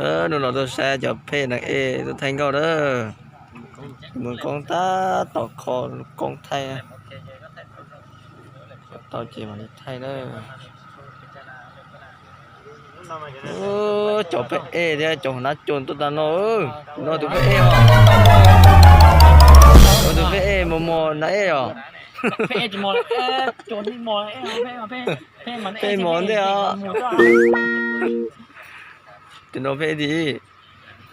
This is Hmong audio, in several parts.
Hnub no tuaj saib cov phej neeg ej tuaj thaij nkauj na. Mus koob tab tom kho koob thaij. Tau ces mam li thaij na. Cov phej ej thiab cov huas nab coos tuaj tag no. Tus no tus phej ej os. Tus phej ej mos mos nab ej os. Phej mos ntej os. Tus no phej ej tim.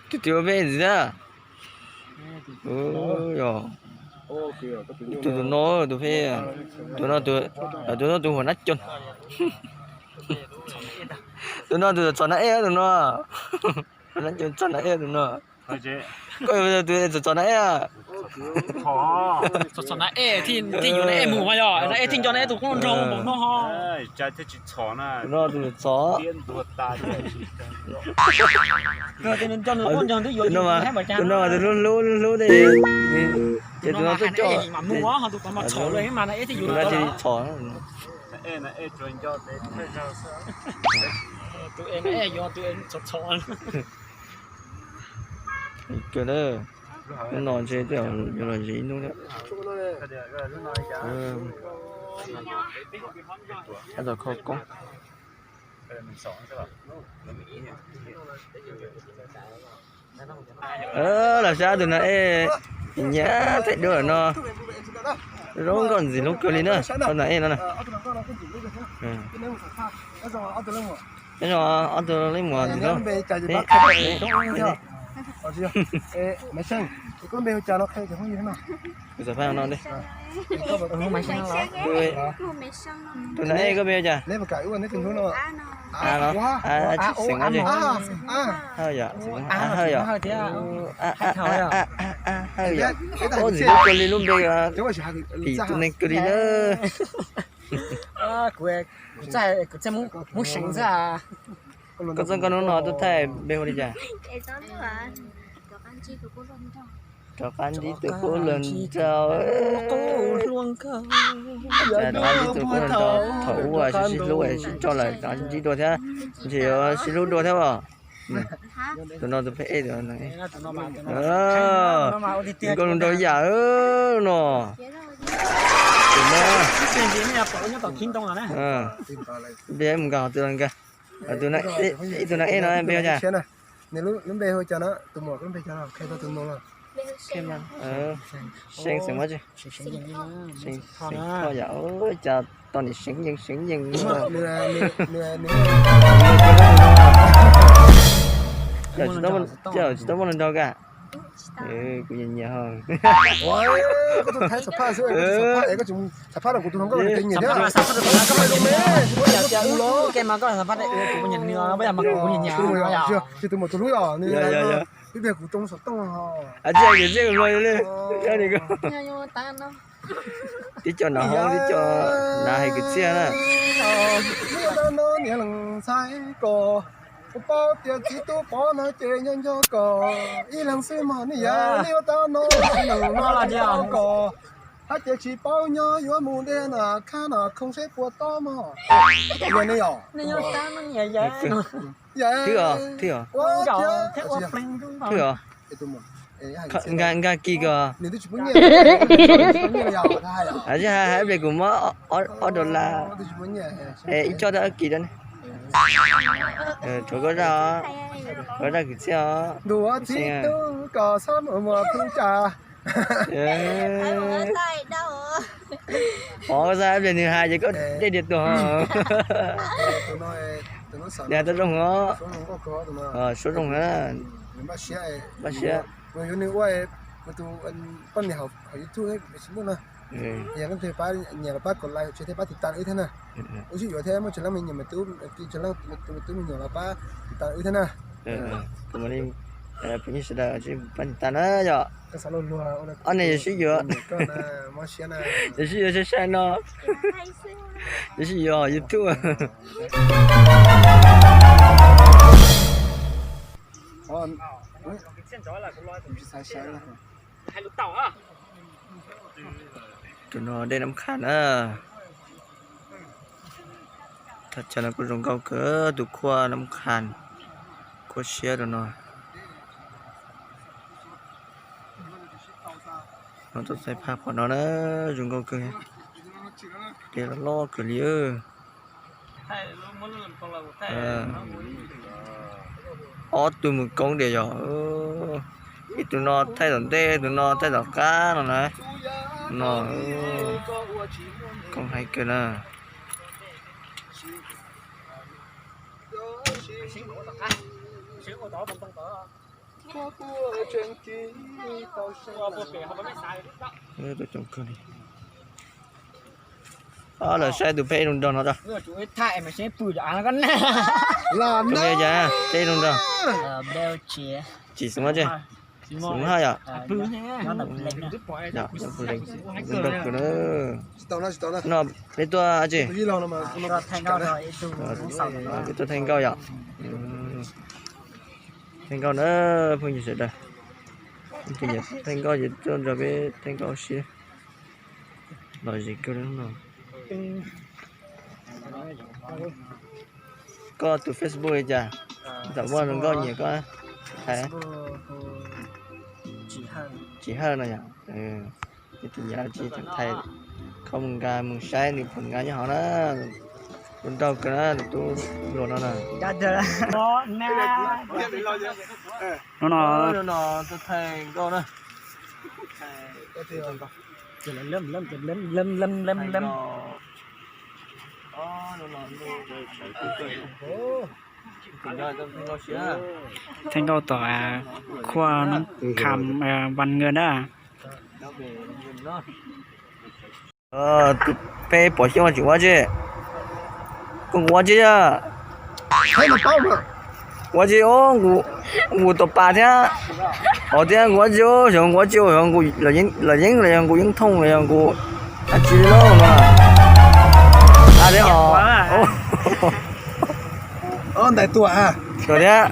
Tus twg ua phej ej ntxiv thiab? Tus no tus phej, tus no tus huas nab coos. Tus no tus txom nab ej tus no. Huas nab coos txom nab ej tus no. Koj tus txom txom nab ej. Txom nab ej thiaj yuav nab ej mus mas yog nab ej thiaj nco nab ej tus qoob nrog npaum no ho. Tus no tus txom. Tus no mas tus hlub hlub hlub hlub tej, ces tus no tuaj coj. Tus no thiaj li txom. Hnub no ntshe twb yuav los zis ib hnub thiab. Tab tom kho koob. Los saib ob tug no ej, nyiam thaij duab no. Zoo nkauj ntxim hlub kawg li na, ob tug no ej no na. Nyob zoo ob tug leej muam ntxim hlub. Kuv xam phaj no. Tus no ej koj npe hu cas? Xeem dab tsi? Hawj yom, Hawj yom. Hawj yom. Ub, ntxim hlub kawg li lub npe, phim tus neeg kawg li na. Koj txoj nkauj hnub no tuaj thaij npe hu li cas? Rov qab ntsib tus qub hluas nraug. Rov qab ntsib tus qub hluas nraug, thaum ub sib sib hlub sib tso lawm rov qab sib ntsib dua thiab, ntshe yuav sib hlub dua thiab os. Tus no tus phej ej, tus no nkauj hluas nraug yam no. Npe mus nkaus tus no, ib tug no ej no npe hu cas? Seev xeem dab tsi? Seev Thoj yom, cas tau nim seev yees seev yees. Cas tsis tau muaj hluas nraug ka? Kuv nyiam nyiam ho. Tsis, tib co nav hoob, tib co nav hais kwv txhiaj na. Kuv paub tias txiv tub Pov no ces nyob nco koj ib leeg xwb mog, nej yam li ua tau no, tsis neeg no tsis tau koj, hab ces tsis paub nyob yuav mus deb no, khab no khoo seb puas tob mog. Twb os, twb os. Nkag kis ko. Hais ib pliag kuv muab ob dollar, ib choj tau ob kis rau ne. Rhuav koj zaj, koj zaj kwv txhiaj os. Ntuj txiv tub koj xob mus muag pub cas. Pov koj zaj ib pliag nws hais ces koj dej diav tuag. Nws hais tau zoo os. Suab zoo na. Npaj siab. Nyiam los pab kom like thiab pab tiv tas wb thiab na. Wb sib yuav thiab muaj tsev leej me nyuam, tub me nyuam los pab tiv tas wb thiab na. Kuv mam li, peb sawv daws pab tiv tas na yom. Ob niag yuav sib yuav, yuav sib yuav sai sai no, yuav sib yuav YouTube. Tus no dej Nab Qha na. Thaj chaw no kuj zoo nkauj kawg, tus khuaj Nab Qha, khuaj Kua siab rau no. No tuaj thaij phaj qhov no na, zoo nkauj kawg, kev los loj kawg li. Ob tug mus koob diam yog, ib tug no thaij tom ntej, ib tug no thaij tom qab no na. No koob heev kawg na. Lawv saib tus peb ib zoo nraug no. Tus peb cas peb ib zoo nraug. Tsis xu mab tse, xu mab haj yom. Zoo nraug kawg na. No peb tuaj tsi, peb tuaj thaij nkauj yom. Thaij nkauj na phooj ywg sawv daws. Tus nyiam thaij nkauj ces tuaj nrog peb thaij nkauj ua si. Lom zem kawg li no. Koj tus Facebook li cas? Thaum muaj zoo nkauj nyiam koj hais. Tsis Hawj no yom. Tus nyiam tsis thaij, koj mus nkag mus saib nws phom nkag nyob hauv na. Tus nraug kawg na, tus tub hluas no na. No no, no no, tuaj thaij nkauj na. Thaij nkauj tom Khuaj Nab Kham Van Ngơ na. Peb pom xyoob tsis ua tsi, koj ua tsi, ua tsi os, nqus tau pas thiab, os thiab nqus ua tsi, xyov nqus ua tsi, xyov nqus los yeeb los yog nqus yeeb thooj los yog nqus dab tsi li lauj no. A thiab os, tuaj thiab,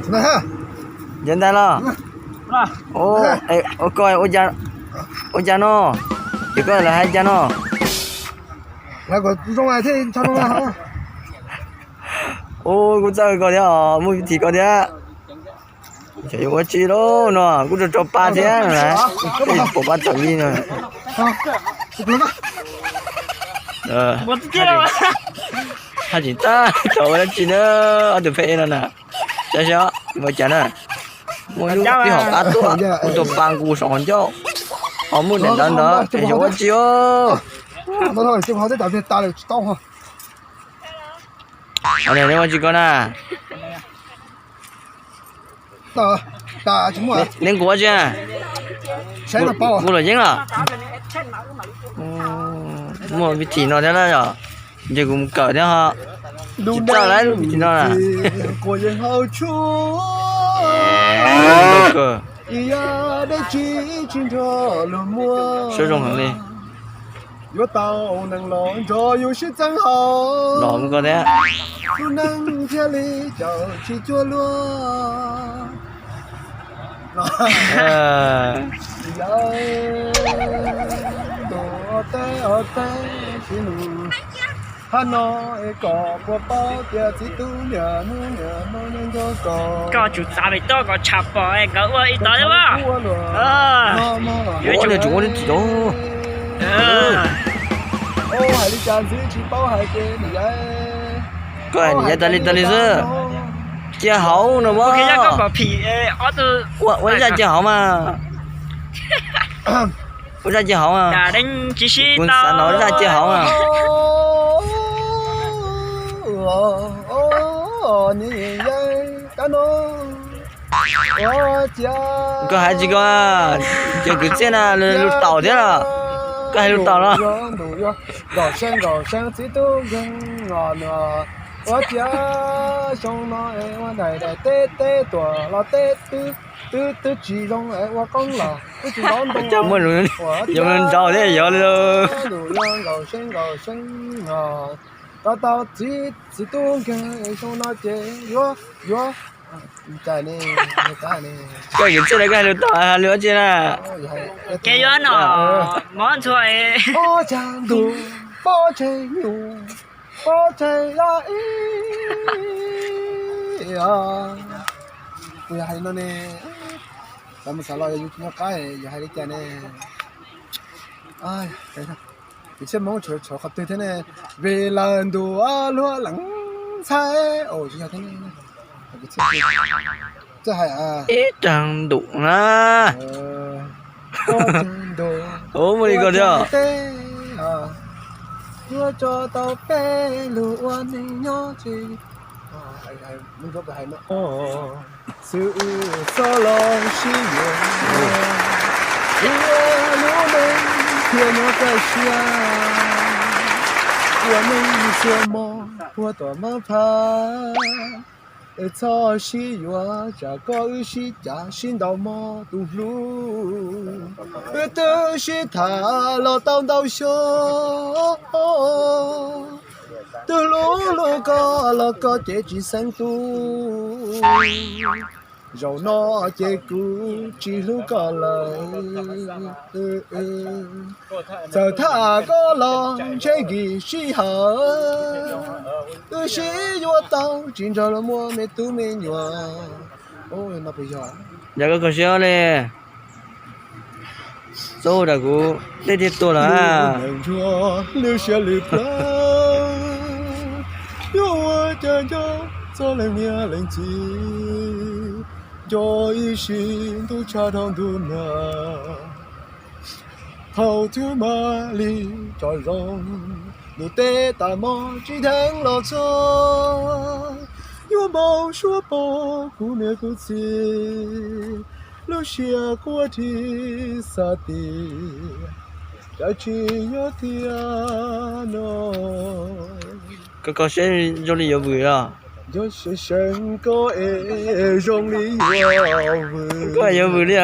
ncav ntais los. Koj ua cas no, ces koj los hais cas no. Ua kuv txawj koj thiab os, muaj vib thim koj thiab. Xyov yuav ua tsi lauj no, kuj rau rau pa thiab na, pom pa tawm li no. Haj tseem tab tom ua dab tsi na, ob tug pheej no na. Saib saib ua cas na. Muaj ib lub tib hom qab tuaj, kuj tus pa nqus saum qhov ncauj, ho muaj daim ntawv ntawd es xyov ua tsi os. Ua tsi koj na? Neb nqus ua tsi? Nqus los yeeb los? Muaj vib thim no thiab na yom. Ntshe kuv mus kawm thiab ho. Tsis txawj lawm vib thim no na. Suab zoo heev li. Yuav tau neeg los nrog yus sib txeeb haus, los mus koj thiab. Tus neeg thiaj li txawj tsis cuag luag. Tus teb o teb sib nug hab no es koj puas paub tias txiv tub niam hnub niam hmo nyob nrog koj. Koj tsum txav pem toj kom tsham pom es nkawd ua ib tog thiab mas. Ua niag tsum ua niag tim. Hais li cas ntxiv tsis paub hais ces niam. Koj hais niam tas li tas li xwb. Cia hauv no mas. Ua zaj cia hauv mas. Ua zaj cia hauv mas. Kuv xav no ua zaj cia hauv mas. Koj hais tsis koj, ces kwv txhiaj na, lus taum thiab los. Koj hais lus taum los. Ua ciav xyoo no ua daim daim teb teb tuam los teb twb twb tsis zoo ua qoob los twb tsis nrov ntoo. Yog nrau thiab yog li. Nkaum seeb nkaum seeb no tau tau txiv txiv tub nkeeg xyoo no ces yuav yuav. Koj kwv txhiaj na, koj hais lus taum hais lus ua tsi na? Kev yuav no mov ntxhua. Pob tsaig ntuj, pob tsaig nyuj, pob tsaig yaj ib. Kuv yog hais no ne, xav mus xav los yus tsis nco qab, yog hais li cas ne? Kwv txhiaj Hmoob tshuav qhov twg thiab ne? Vim lawv ntuas luag lees ntxhais, tsis yog thiab ne. Txawj hais ib rag ntuj na. Ua li ko thiab. Yuav tso tau peb lug ua neej nyob tsis xwb, wb txhob los sib yuav, ua lub neej thiaj nyob kaj siab, ua neej xuas mos puag tom mab pha. Es txhob sib yuav, tsam koj wb sib cav sib ntaus mog tus hlub. Wb twb sib tham los tau ntau xyoo, tus hlub hlub koj los koj ces tsis xeeb tub. Zaum no ces kuv tsis hlub koj lawm. Txawm tham koj los ntshe nkim sij hawm, wb sib yuav tau tsis nrog luag muaj me tub me nyuam. Yog koj kho siab li, txhob ua rau kuv dej thiaj tuag lawm. Ntsuag lwm siab lwm plawv, yuav ua cas nco txog leej niam leej txiv, nco ib sim ntuj tshaj dhau ntug nag. Thaum twg mam li tsom zoo, ntuj teb tas mog tsis dheev los txog, yuav npau suav pom kuv niam kuv txiv, lub siab quaj dhi xav tias cas tsis yog tiag no. Koj kho siab zoo li yuav vwm los? Yog seev seev koj es zoo li yuav vwm. Koj yuav vwm li.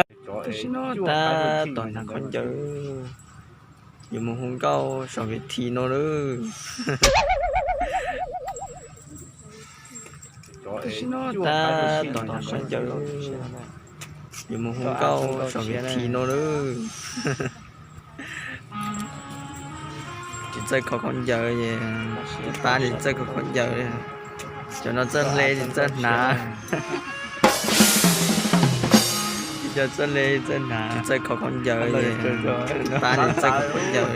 Tam sim no tab tom hnav khaub ncaws, yuav mus hu nkauj saum ves thi no lawm. Tam sim no tab tom hnav khaub ncaws, yuav mus hu nkauj saum ves thi no lawm. Tsis txawj kho khaub ncaws, tus pab tsis txawj kho khaub ncaws, cov no txawj hle tsis txawj hnav. Cov txawj hle txawj hnav, tsis txawj kho khaub ncaws, tus pab tsis txawj kho khaub ncaws,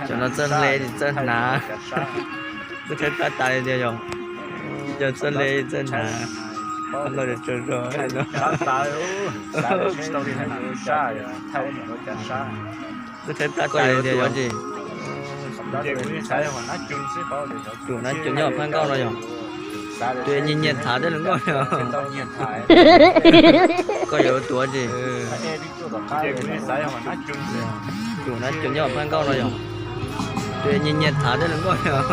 cov no txawj hle tsis txawj hnav. Txawj qheb plab tas li tiag yog, cov txawj hle txawj hnav. Los tsaug zog no. Txawj qheb plab tas li tiag yog. Tus nab cus nyob phab nkauj no yog, tus nyiag nyiag thav tej lus nkauj yog. Koj yuav tuav tsis? Tus nab cus nyob phab nkauj no yog, tus nyiag nyiag thav tej lus nkauj yog.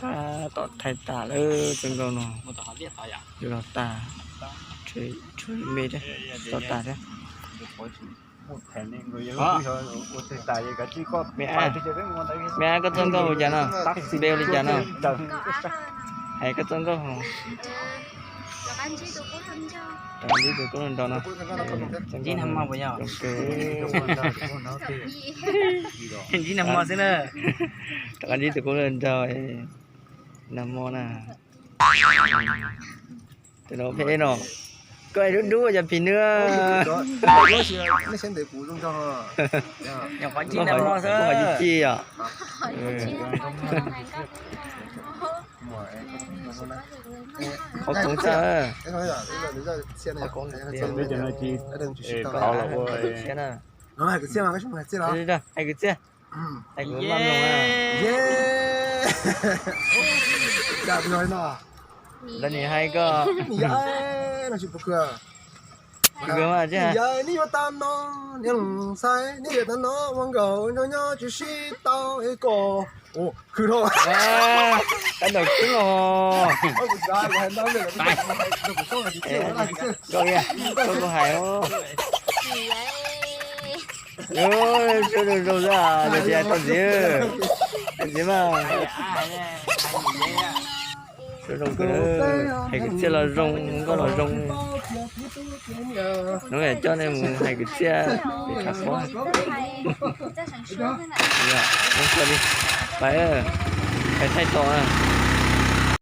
Tab tom thaij tas lawm txoj nkauj no, los tas, me thiab, tau tas thiab. Me ab, koj txoj nkauj hu cas no? Npe hu li cas no? Hais koj txoj nkauj. Rov qab ntsib tus kub hluas nraug no. Ntsib nag hmo puas yog? Ntsib nag hmo xwb na. Rov qab ntsib tus kub hluas nraug, nag hmo na. Tus no phem no, koj dub dub yog phim nws. Koj qhov ci ci os. Qhov koov xwb. Qhov koov tiag. Hais kwv txhiaj. Hais kwv txiaj. Lawv nim hais koj. Kws mas tsis hais. Neb yuav tau no, niam ntxhais, neb yuav tau no ua nkaus nrog nyob tsis sib tau es kom khwv rau. Tab ntaum kub los. Koj, koj hais. Zoo zoo xwb, tsis hais tau ntxiv, tau ntxiv mas. Zoo zoo, hais kwv txhiaj los zoo, nkauj los zoo. Hnub no coj nej mus hais kwv txhiaj pem tshav pob. Ua tsaug li, pais, pais thaij tos na.